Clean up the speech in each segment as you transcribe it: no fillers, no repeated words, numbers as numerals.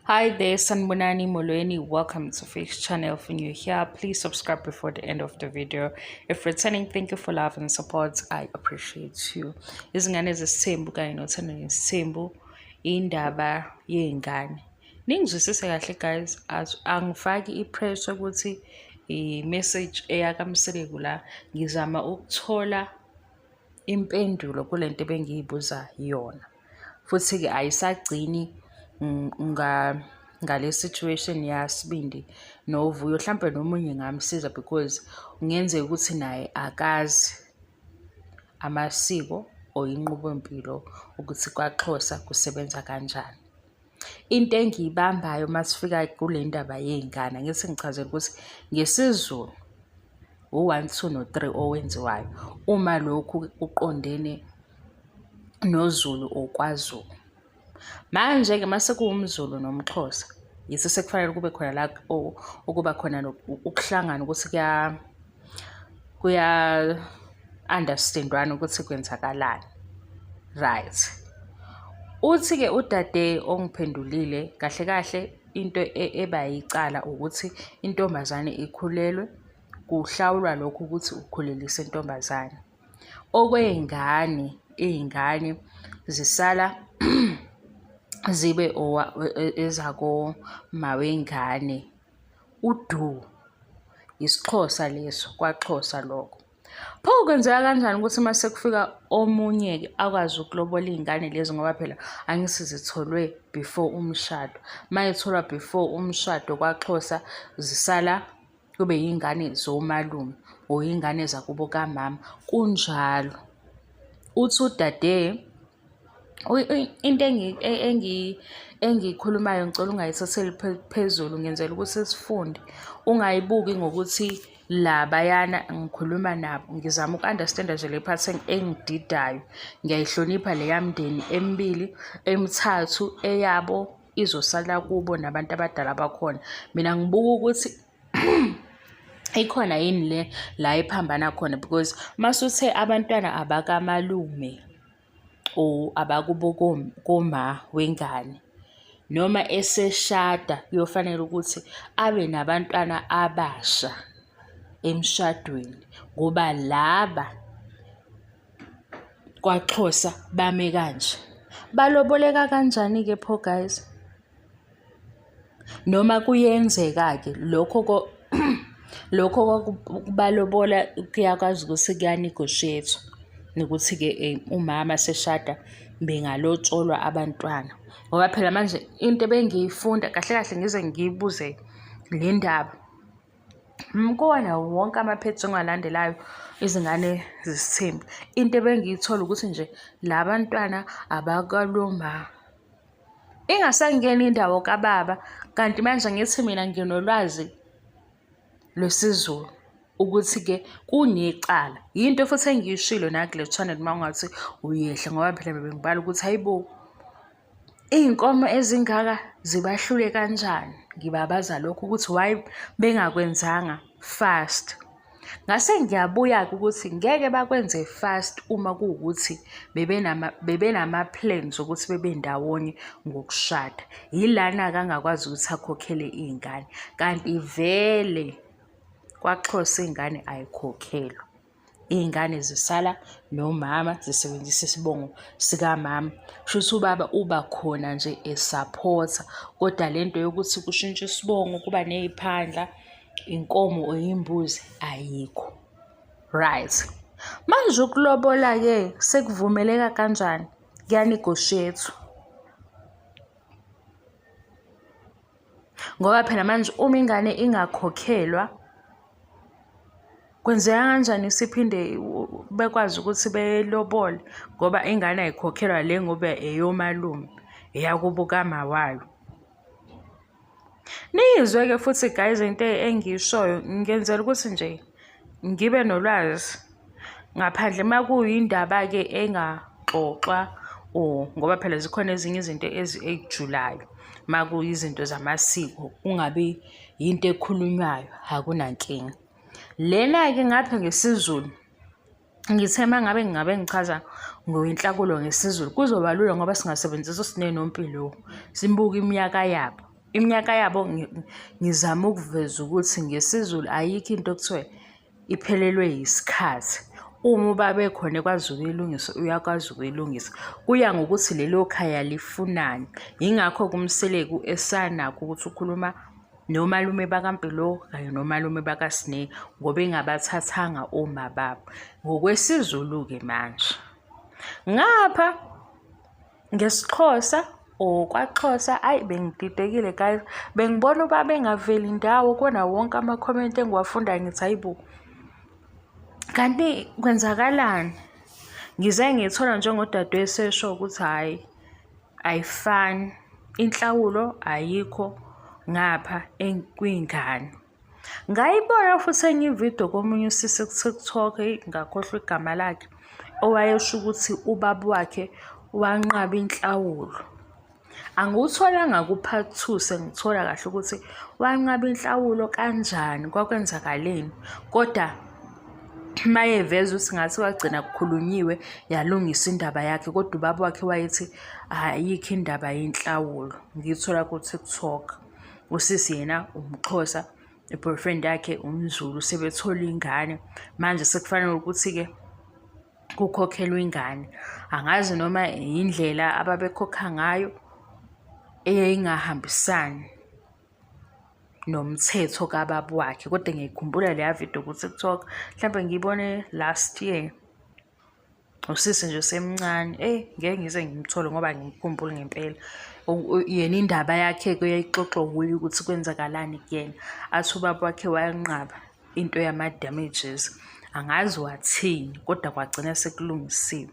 Hi there, Sanbonani Molweni. Welcome to Face Channel. If you're new here, please subscribe before the end of the video. If returning, thank you for love and support. I appreciate you. Izingane zesithembu kanye nothando ngesithembu, indaba yey'ngane. Ningizwisise kahle guys, angifaki i-pressure ukuthi i-message eyakaMseleku la, ngizama ukuthola impendulo kule nto ebengiyibuza yona. Futhi-ke ayisagcini ngale situation yaSibindi noVuyo, hlampe nomunye ngingamsiza because kungenzeka ukuthi naye akazi amasiko or inqubompilo ukuthi kwaXhosa kusebenza kanjani. Into engiyibambayo uma sifika kule ndaba yey'ngane, angithi ngichazele ukuthi ngesiZulu u-one, two, no-three owenziwayo uma lokhu kuqondene noZulu or kwaZulu. Manje-ke uma sekuwumZulu nomXhosa, yiso sekufanele kube khona la okuba khona ukuhlangana ukuthi kuya-understand-wana ukuthi kwenzakalani. Right. Uthi-ke udade ongiphendulile kahle kahle into eba yicala ukuthi intombazane ikhulelwe, kuhlawulwa lokhu ukuthi ukhulelise intombazane. Okwey'ngane, iy'ngane zisala zibe ezako mawengane. Udu, isiXhosa leso, kwaXhosa lokho. Pho kwenzeka kanjani ukuthi uma sekufika omunye-ke akwazi ukulobola iy'ngane lezi ngoba phela angithi zitholwe before umshado. Uma etholwa before umshado kwaXhosa zisala kube yiy'ngane zomalume or iy'ngane zakubo kamama, kunjalo. Uthi udade into engiyikhulumayo ngicela ungayithatheli phezulu ngenzela ukuthi sifunde. Ungayibuki ngokuthi labayana ngikhuluma nabo, ngizama uku-understand-a nje le part engididayo. Ngiyayihlonipha leya mndeni emibili, emithathu eyabo izosala kubo nabantu abadala bakhona. Mina ngibuka ukuthi ikhona yini le la ephambana khona because masuthe abantwana abakamalume or abakubo koma wengane noma eseshada kuyofanele ukuthi abe nabantwana abasha emshadweni ngoba laba kwaXhosa bame kanje. Baloboleka kanjani-ke pho guys? Noma kuyenzeka-ke lokho lokho kokubalobola kuyakwazi ukuthi kuya-negotiate-wa nokuthi-ke umama seshada bengalotsholwa abantwana. Ngoba phela manje into ebengiyifunda kahle kahle ngize ngiyibuze le ndaba, kuwona wonke amapheji engiwalandelayo izingane zesithembu, into ebengiyithola ukuthi nje la bantwana abakaloma. Ingasangeni indawo kababa kanti manje ngithi mina nginolwazi lwesiZulu ukuthi-ke kunecala. Yinto futhi engiyishilo nakule channel uma ungathi uyehla ngoba phela bengibala ukuthi hayi bo, iy'nkomo ezingaka zibahlule kanjani? Ngibabaza lokho ukuthi why bengakwenzanga fast. Ngase ngiyabuya-ke ukuthi ngeke bakwenze fast uma kuwukuthi bebenama-plans okuthi bebe ndawonye ngokushada. Yilana-ke angakwazi ukuthi akhokhele iy'ngane, kanti vele kwaXhosa iy'ngane ay'khokhelwa. Iy'ngane zisala nomama zisebenzisa isibongo sikamama. Kushuthi ubaba uba khona nje esaphotha, kodwa le nto yokuthi kushintshe isibongo kuba ney'phandla, inkomo or imbuzi ayikho. Right. Manje ukulobola-ke sekuvumeleka kanjani? Kuya-negotiate-wa. Ngoba phela manje uma ingane ingakhokhelwa kwenzeka kanjani siphinde bekwazi ukuthi belobole ngoba ingane ayikhokhelwa le ngoba eyomalume eyakubo kama wayo. Niyizwe-ke futhi guys into engiyishoyo ngenzela ukuthi nje ngibe nolwazi ngaphandle uma kuyindaba-ke engaxoxwa or ngoba phela zikhona ezinye izinto ey'julayo uma kuyizinto zamasiko kungabi yinto ekhulunywayo akunankinga. Lena-ke ngapha ngesiZulu ngithe uma ngabe ngingabe ngichaza ngoyinhlakulo ngesiZulu kuzoba lula ngoba singasebenzisa uSine noMpilo simbuke iminyaka yabo. Iminyaka yabo ngizama ukuveza ukuthi ngesiZulu ayikho into ekuthiwa iphelelwe yisikhathi. Uma ubaba ekhona ekwazi ukuyilungisa, uyakwazi ukuyilungisa. Kuya ngokuthi lelo khaya lifunani. Yingakho-ke uMseleku esanakho ukuthi ukhuluma nomalume bakaMpilo kanye nomalume bakaSne ngoba engabathathanga oma babo. NgokwesiZulu-ke manje. Ngapha ngesiXhosa or kwaXhosa ayi bengididekile guys. Bengibona ubaba engaveli ndawo kuwona wonke ama-comment engiwafundayo ngithi hayi bo, kanti kwenzakalani? Ngize ngithola njengodadewethu esho ukuthi hhayi ayifani, inhlawulo ayikho ngapha kwiy'ngane. Ngayibona futhi enye ividiyo komunye usisi ku-TikTok, eyi ngakhohlwa igama lakhe, owayesho ukuthi ubaba wakhe wanqaba inhlawulo. Angiwutholanga ku-part two sengithola kahle ukuthi wanqaba inhlawulo kanjani, kwakwenzakaleni, kodwa mayeveza ukuthi ngathi kwagcina kukhulunyiwe yalungisa indaba yakhe, kodwa ubaba wakhe wayethi ayikho indaba yenhlawulo. Ngiyithola ku-TikTok. Usisi yena umXhosa, i-boyfriend yakhe umZulu, sebethole ingane. Manje sekufanele ukuthi-ke kukhokhelwe ingane. Angazi noma indlela ababekhokha ngayo eyayingahambisani nomthetho kababa wakhe, kodwa ngiyayikhumbula leya video ku-TikTok, mhlampe ngiyibone last year. Usisi nje usemncane, eyi ngeke ngize ngimthole ngoba angimkhumbuli ngempela. Yena indaba yakhe-ke uyayixoxa wuye ukuthi kwenzakalani kuyena. Athi ubaba wakhe wayanqaba into yama-damages. Angazi wathini kodwa kwagcina sekulungisiwe.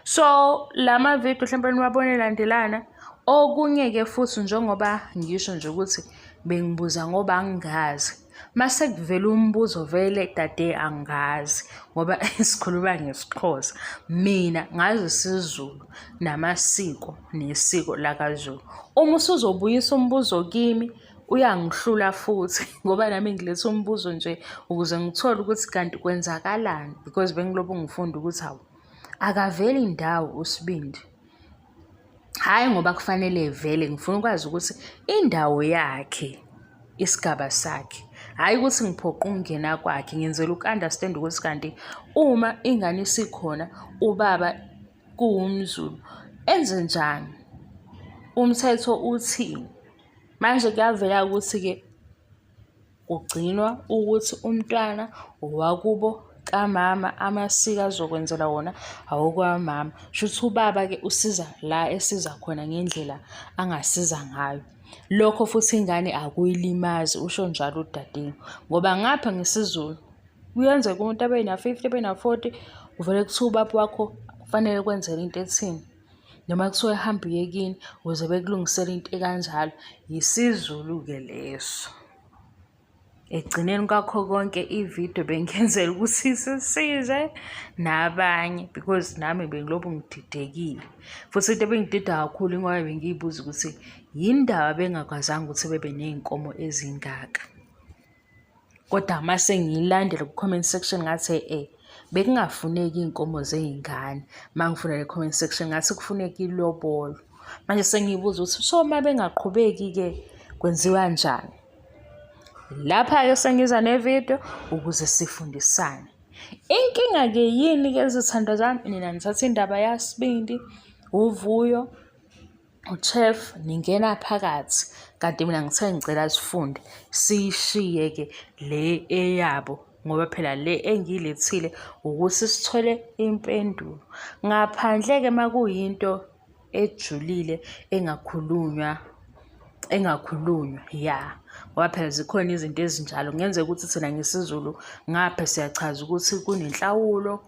So la mavidiyo mhlawumpe niwabone elandelana. Okunye-ke futhi njengoba ngisho nje ukuthi bengibuza ngoba ngingazi. Mase kuvela umbuzo vele dade angazi ngoba sikhuluma ngesiXhosa. Mina ngazi isiZulu namasiko nesiko lakaZulu. Uma usuzobuyisa umbuzo kimi uyangihlula futhi ngoba nami ngiletha umbuzo nje ukuze ngithole ukuthi kanti kwenzakalani because bengilobu ngifunda ukuthi hawu akaveli ndawo uSibindi. Hhayi ngoba kufanele vele ngifuna ukwazi ukuthi indawo yakhe, isigaba sakhe, hhayi ukuthi ngiphoqa ukungena kwakhe, ngenzela uku-understand-a ukuthi kanti uma ingane isikhona ubaba kuwumZulu enzenjani, umthetho uthini? Manje kuyavela ukuthi-ke kugcinwa ukuthi umntwana owakubo kamama, amasiko azokwenzela wona awokwamama. Shuthi ubaba-ke usiza la esiza khona ngendlela angasiza ngayo. Lokho futhi ingane akuyilimazi, usho njalo udadewenu. Ngoba ngapha ngesiZulu kuyenzeka umuntu abe na-50 abe na-40 kuvele kuthiwe ubaba wakho kufanele kwenzele into ethini. Noma kuthiwa hamba uye kini ukuze bekulungisele into ekanjalo. YisiZulu-ke leso. Ekugcineni kwakho konke ividiyo bengiyenzela ukuthi isisize nabanye because nami bengilokhu ngididekile. Futhi into ebingidida kakhulu ingoba bengiyibuza ukuthi yini ndaba bengakwazanga ukuthi bebe ney'nkomo ezingaka. Kodwa uma sengiyilandela ku-comment section ngathi e-e bekungafuneki iy'nkomo zey'ngane. Uma ngifunda le comment section ngathi kufuneka ilobolo. Manje sengiyibuza ukuthi so uma bengaqhubeki-ke kwenziwa njani? Lapha-ke sengiza nevidiyo ukuze sifundisane. Inkinga-ke yini-ke zithandwa zami? Nina nithatha indaba yaSibindi, uVuyo, uChef ningena phakathi kanti mina ngithe ngicela sifunde siyishiye-ke le eyabo ngoba phela le engiyilethile ukuthi sithole impendulo. Ngaphandle-ke uma kuyinto ejulile engakhulunywa engakhulunywa ya ngoba phela zikhona izinto ezinjalo. Kungenzeka ukuthi thina ngesiZulu ngapha siyachaza ukuthi kunenhlawulo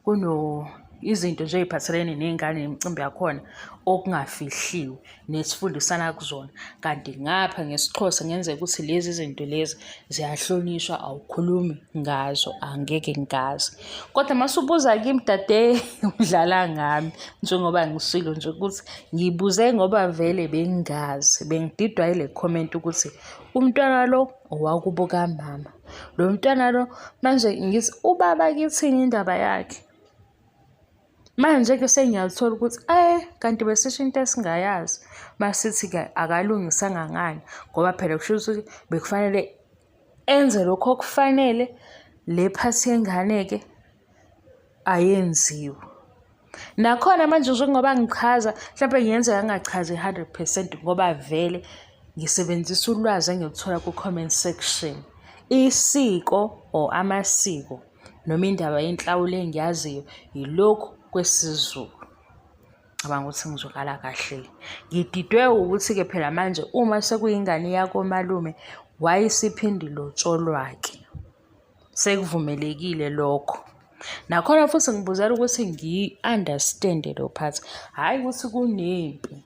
kuno izinto nje ey'phathelene ney'ngane nemicimbi yakhona okungafihliwe nesifundisana kuzona. Kanti ngapha ngesiXhosa kungenzeka ukuthi lezi zinto lezi ziyahlonishwa awukhulumi ngazo, angeke ngazi. Kodwa uma usubuza kimi dade udlala ngami njengoba ngishilo nje ukuthi ngibuze ngoba vele bengingazi, bengididwa yile comment ukuthi umntwana lo owakubo kamama. Lo mntwana lo manje ngithi ubaba kithini indaba yakhe? Manje-ke sengiyalithola ukuthi eh kanti besisho into esingayazi. Masithi-ke akalungisanga ngani ngoba phela kusho ukuthi bekufanele enze lokhu okufanele le phathi yengane-ke ayenziwe. Nakhona manje njengoba ngichaza mhlampe ngiyenzeka ngingachazi 100% ngoba vele ngisebenzisa ulwazi engiluthola ku-comment section. Isiko or amasiko noma indaba yenhlawulo engiyaziyo yilokhu kwesiZulu. Cabanga ukuthi ngizwakala kahle. Ngididwe ukuthi-ke phela manje uma sekuyingane yakomalume why isiphinde ilotsholwa-ke? Sekuvumelekile lokho. Nakhona futhi ngibuzela ukuthi ngiyi-understand-e lo part, hhayi ukuthi kunempi.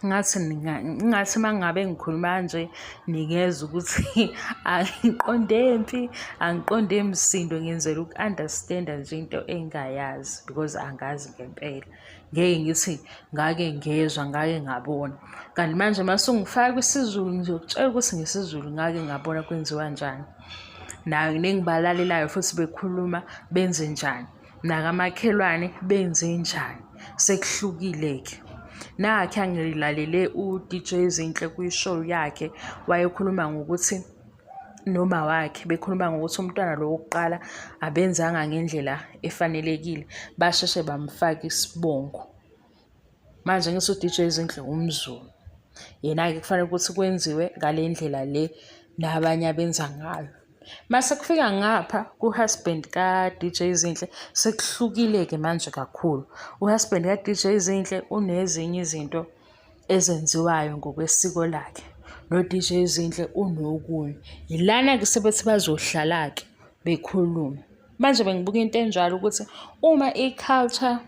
Ngathi ngathi uma ngabe ngikhuluma kanje ningezwa ukuthi angiqonde mpi, angiqonde msindo ngenzela uku-understand-a nje into engingayazi because angazi ngempela. Ngeke ngithi ngake ngezwa, ngake ngabona. Kanti manje uma usungifaka kwisiZulu ngizokutshela ukuthi ngesiZulu ngake ngabona kwenziwa njani. Nengibalalelayo futhi bekhuluma benzenjani. Nakamakhelwane benzenjani. Sekuhlukile-ke. Nakhe angilalele u-D_J Zinhle kwi-show yakhe wayekhuluma ngokuthi noma wakhe bekhuluma ngokuthi umntwana lo wokuqala abenzanga ngendlela efanelekile basheshe bamfaka isibongo. Manje ngithi u-D_J Zinhle umZulu, yena-ke kufanele ukuthi kwenziwe ngale ndlela le nabanye abenza ngayo. Mase kufika ngapha ku-husband ka-D_J Zinhle sekuhlukile-ke manje kakhulu. U-husband ka-D_J Zinhle unezinye izinto ezenziwayo ngokwesiko lakhe, no-D_J Zinhle unokunye. Yilana-ke sebethi bazohlala-ke bekhulume. Manje bengibuka into enjalo ukuthi uma i-culture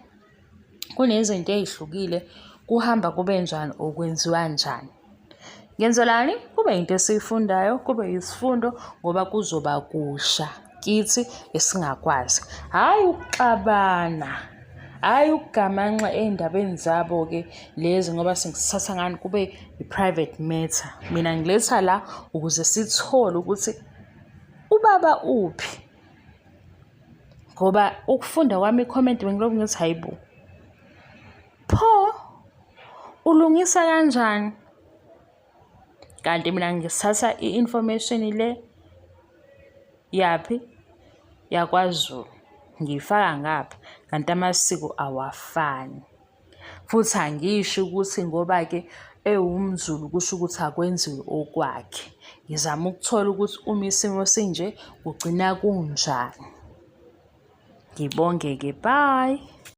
kunezinto ey'hlukile kuhamba kube njani or kwenziwa njani. Ngenzelani? Kube yinto esiyifundayo, kube yisifundo ngoba kuzoba kusha kithi esingakwazi. Hhayi ukuxabana, hhayi ukugamanxa ey'ndabeni zabo-ke lezi ngoba sithatha ngani kube i-private matter. Mina ngiletha la ukuze sithole ukuthi ubaba uphi ngoba ukufunda kwami i-comment bengilokhu ngithi hhayi bo, pho ulungisa kanjani? Kanti mina ngisathatha i-information le yaphi? YakwaZulu ngiyifaka ngapha kanti amasiko awafani. Futhi angisho ukuthi ngoba-ke ewumZulu kusho ukuthi akwenziwe okwakhe. Ngizama ukuthola ukuthi uma isimo sinje kugcina kunjani. Ngibonge-ke, bye.